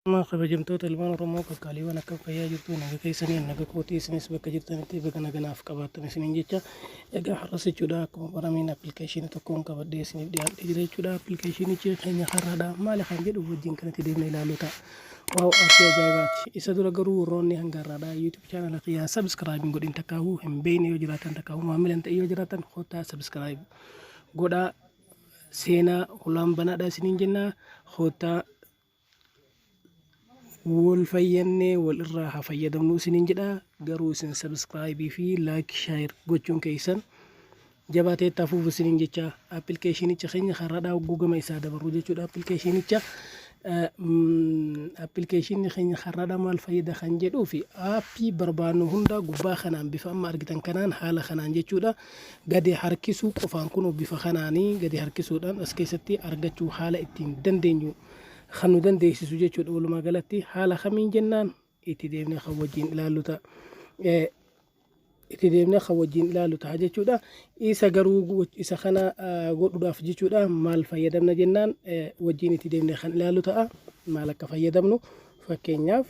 Amma kabajamtoota ilmaan Oromoo qaqqaaliiwwan, akkam fayyaa jirtu? Naga keessanii? Naga kootii. Isinis bakka jirtanitti baga naganaaf qabaattan isiniin jecha. Egaa har'as jechuudha, akkuma barameen appilikeeshinii tokkoon qabadhee isiniif dhiyaadhee jira jechuudha. Appilikeeshinichi keenya har'aadha maali kan jedhu wajjin kanatti deemnee ilaaluu ta'a. Wow, aappii ajaa'ibaati. Isa dura garuu warroonni hanga har'aadha YouTube channel kiyyaa subscribe hin godhin, takkaahuu hin beekne yoo jiraatan, takkaahuu maamila hin ta'in yoo jiraatan, kottaa subscribe godhaa, seenaa hulaan banaadha isiniin jenna. Kottaa wal fayyannee wal irraa haa fayyadamnu isiniin jedha. Garuu isin subscribe fi like, share gochuun keessan jabaatee itti hafuuf isiniin jecha. Appilikeeshinicha keenya har'aadhaa hogguu gama isaa dabarru jechuudha, appilikeeshinicha, appilikeeshinni keenya har'aadhaa maal fayyada kan jedhuu fi aappii barbaannu hunda gubbaa kanaan bifa amma argitan kanaan, haala kanaan jechuudha, gadi harkisuu qofaan, kun bifa kanaanii gadi harkisuudhaan as keessatti argachuu haala ittiin dandeenyu kan nu dandeessisu jechuudha. Walumaa galatti haala kamiin jennaan itti deemnee kan wajjin ilaallu ta'a. Itti deemnee kan wajjin ilaallu ta'a jechuudha. Isa garuu isa kana godhuudhaaf jechuudha maal fayyadamna jennaan wajjin itti deemnee kan ilaallu ta'a. Maal akka fayyadamnu fakkeenyaaf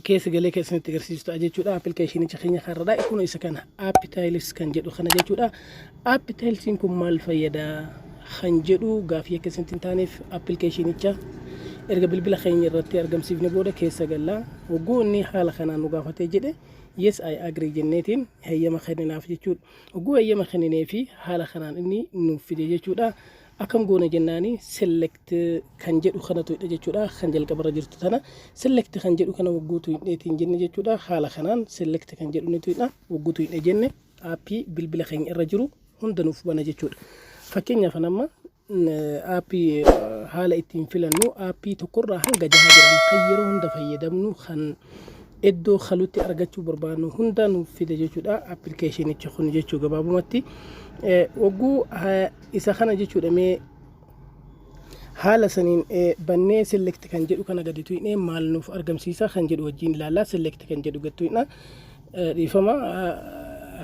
keessa galee keessanitti agarsiisu ta'a jechuudha. Appilikeeshinicha keenya har'aadha. Kun isa kana, App Tiles kan jedhu kana jechuudha. App Tilesiin kun maal fayyada kan jedhu gaaffii akka isinitti hin taaneef, appilikeeshinicha erga bilbila keenya irratti argamsiifne booda keessa galla. Hogguu inni haala kanaan nu gaafatee jedhe, "Yes, I agree" jenneetiin heeyyama kenninaaf jechuudha. Hogguu heeyyama kenninee fi haala kanaan inni nuuf fide jechuudha. Akkam goona jennaani, select kan jedhu kanatu hidha jechuudha. Kan jalqabarra jirtu tana, select kan jedhu kana wagguutu hidheetiin jenne jechuudha. Haala kanaan select kan jedhu nitu hidha. Wagguutu hidhe jenne, aappii bilbila keenya irra jiru hunda nuuf bana jechuudha. Fakkeenyaaf amma aappii haala ittiin filannu, aappii tokkorraa hanga jaha jiran kan yeroo hunda fayyadamnu, kan iddoo kalutti argachuu barbaadnu hunda nuuf fida jechuudha appilikeeshinichi kun jechuu. Gabaabumatti wagguu isa kana jechuudha, mee haala saniin bannee select kan jedhu kana gadi tuqnee maal nuuf argamsiisa kan jedhu wajjin ilaallaa. Select kan jedhu gadi tuqna. Dhiifama,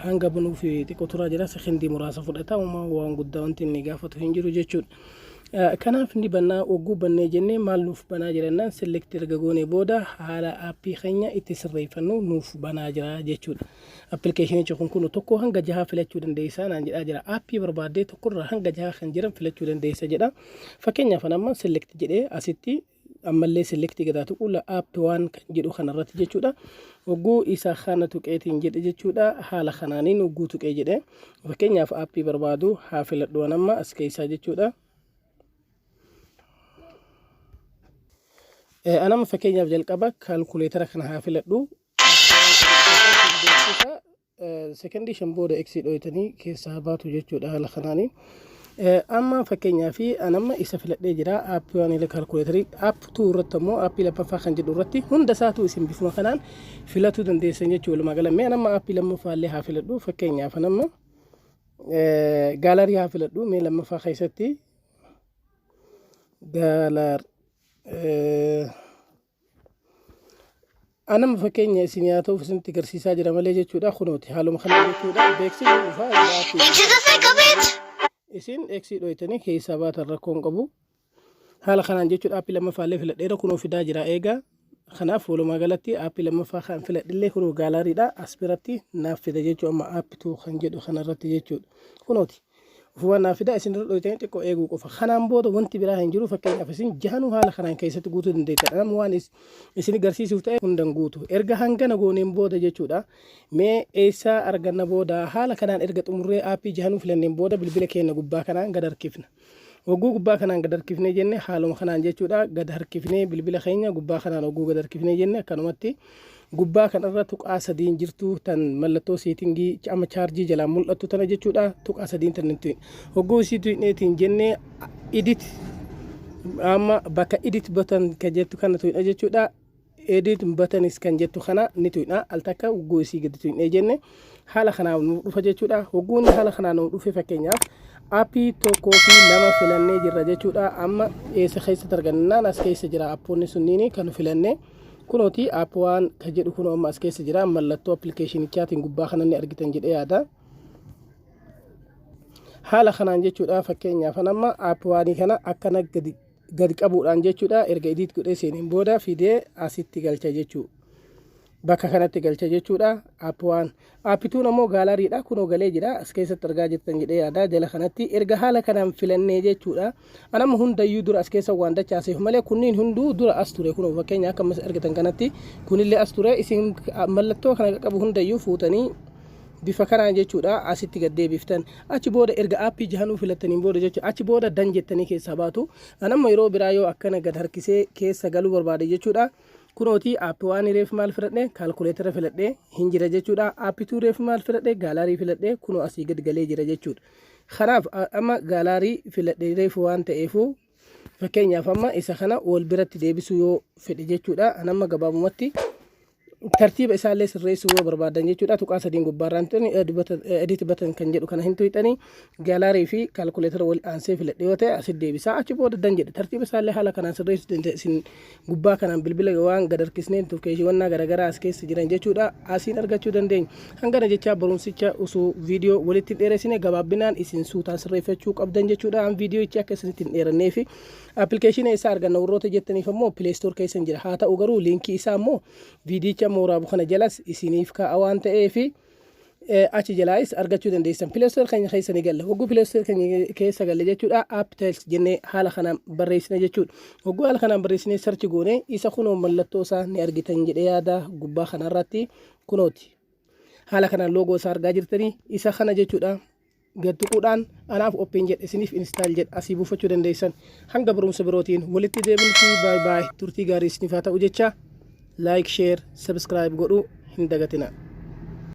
hanga banuuf xiqqoo turaa jira, sekendii muraasa fudhata. Uumaa waan guddaa wanti inni gaafatu hin jiru jechuudha. Kanaaf ni bannaa. Wagguu bannee jennee maal nuuf banaa jirannaan, select erga goonee booda haala aappii keenya itti sirreeffannu nuuf banaa jira jechuudha. Appilikeeshinichi kun tokko hanga jahaa filachuu dandeessaa naan jedhaa jira. Aappii barbaaddee tokkorraa hanga jahaa kan jiran filachuu dandeessa jedha. Fakkeenyaaf amma select jedhee asitti ammallee select gadaa tuqu, app waan kan jedhu kanarratti jechuudha. Wagguu isa kana tuqeetiin jedhe jechuudha. Haala kanaaniin wagguu tuqee jedhe, fakkeenyaaf aappii barbaadu haa filadhu amma as keessaa jechuudha. Anama fakkeenyaaf jalqaba kaalkuleetara kana haa filadhu. Sekondii 5 booda eksii dhoytanii keessaa baatu jechuudha haala kanaanii. Amma fakkeenyaaf anamma isa filadhee jira, aappii waan kaalkuleetarii. App 2 irratti ammoo, aappii lammaffaa kan jedhu irratti, hunda isaatu isin bifuma kanaan filatuu dandeessan jechuudha. Walumaa gala mee anamma aappii lammaffaa illee haa filadhu. Fakkeenyaaf anamma gallery haa filadhu. Mee lammaffaa keessatti gallery anama fakkeenya isin yaa ta'uuf isinitti agarsiisaa jira malee jechuudha. Kunooti haaluma kana jechuudha, beeksisni dhufaa. Into the thick of it! Isin eksii dhoytanii keessaa baatan, rakkoo hin qabu. Haala kanaan jechuudha, aappii lammaffaallee filadheera, kunoo fidaa jira eegaa. Kanaaf walumaa galatti aappii lammaffaa kan filadhillee kunoo gallerydha, as biratti naaf fida jechuu. Amma app 2 kan jedhu kanarratti jechuudha, kunooti ofumaan naaf fida. Isin irra dhoytanii xiqqoo eeguu qofa. Kanaan booda wanti biraa hin jiru. Fakkeenyaaf isin jahanuu haala kanaan keessatti guutuu dandeettan. Nama waan isin garsiisuuf ta'e hundan guutu. Erga hangana gooneen booda jechuudha, mee eessaa arganna booda? Haala kanaan erga xumurree aappii jahanuu filanneen booda bilbila keenya gubbaa kanaan gad harkifna. Hogguu gubbaa kanaan gad harkifnee jenne, haaluma kanaan jechuudha, gad harkifnee bilbila keenya gubbaa kanaan hogguu gad harkifnee jenne, akkanumatti gubbaa kanarra tuqaa sadiin jirtu tan mallattoo settingii amma chaarjii jalaan mul'attu tana jechuudha. Tuqaa sadiin tan nuti hogguu isii tuqneetiin jenne, edit, amma bakka edit button kan jettu kana tuqna jechuudha. Edit buttons kan jettu kana ni tuqna. Al takka hogguu isii gadi tuqnee jenne, haala kanaan nuuf dhufa jechuudha. Hogguu inni haala kanaan nuuf dhufe, fakkeenyaaf aappii tokkoo fi lama filannee jirra jechuudha. Amma eessa keessatti argannaan, as keessa jira aappoonni sunniin kan filannee. Kunooti app waan kan jedhu kunoo amma as keessa jira. Mallattoo appilikeeshinichaatiin gubbaa kana ni argitan jedhee yaada. Haala kanaan jechuudha, fakkeenyaaf amma app waanii kana akkana gadi Gad qabuudhaan jechuudha. Erga edit godhee seeneen booda fidee asitti galcha jechuudha. Bakka kanatti galcha jechuudha. App one. App twon ammoo gallerydha. Kunoo galee jira. As keessatti argaa jirtan jedhee yaada. Jala kanatti erga haala kanaan filannee jechuudha. Anamma hundayyuu dura as keessa waan dachaaseef malee kunniin hunduu dura as ture. Kunoo fakkeenya akka argitan kanatti kunillee as ture. Isin mallattoo kana qabu hundayyuu fuutanii bifa kanaan jechuudha asitti gad deebiftan. Achi booda erga aappii jahanuu filattaniin booda jechuudha, achi booda done jettanii keessaa baatu. Anamma yeroo biraa yoo akkana gad harkisee keessa galuu barbaade jechuudha. Kunooti app one reef maal filadhe? Calculator filadhe, hin jira jechuudha. App two reef maal filadhe? Gallery filadhe, kunoo asii gad galee jira jechuudha. Kanaaf amma gallery filadhe reef waan ta'eefu, fakkeenyaaf amma isa kana wal biratti deebisuu yoo fedhe jechuudha. Anamma gabaabumatti tartiiba isaallee sirreessuu yoo barbaadan jechuudha, tuqaa sadiin gubbaarraan edit button kan jedhu kana hin tuqxanii, gallery fi calculator wal aansee filadhe yoo ta'e asit deebisaa. Achi booda done jedhe. Tartiiba isaallee haala kanaan sirreessuu dandeenya. Isin gubbaa kanaan bilbila waan gad harkisneen notificationiiwwan garaagaraa as keessa jiran jechuudha asiin argachuu dandeenya. Hangana jechaa barumsicha osoo viidiyoo walitti hin dheeressine, gabaabbinaan isin suutaan sirreeffachuu qabdan jechuudha. An viidiyoochi akka isinitti hin dheerannee fi appilikeeshina isaa arganna warroota jettaniif ammoo Play Store keessa hin jira. Haa ta'u garuu liinkii isaa ammoo viidiyicha mooraa kana jalas isiniif kaa'a waan ta'eefi achi jalaayis argachuu dandeessan. Play Store keenya keessa ni galla. Hogguu Play Store keenya keessa galle jechuudha, App Tiles jennee haala kanaan barreessina jechuudha. Hogguu haala kanaan barreessinee search goone, isa kunoo mallattoo isaa ni argitan jedhee yaada. Gubbaa kanarratti kunooti. Haala kanaan loogoo isaa argaa jirtanii, isa kana jechuudha. Gad tuquudhaan anaaf open jedhe, isiniif install jedhe, asii buufachuu dandeessan. Hanga barumsa birootiin walitti deebinutti bye bye, turtii gaarii isiniif haa ta'u jecha, like, share, subscribe godhuu hin dagatina.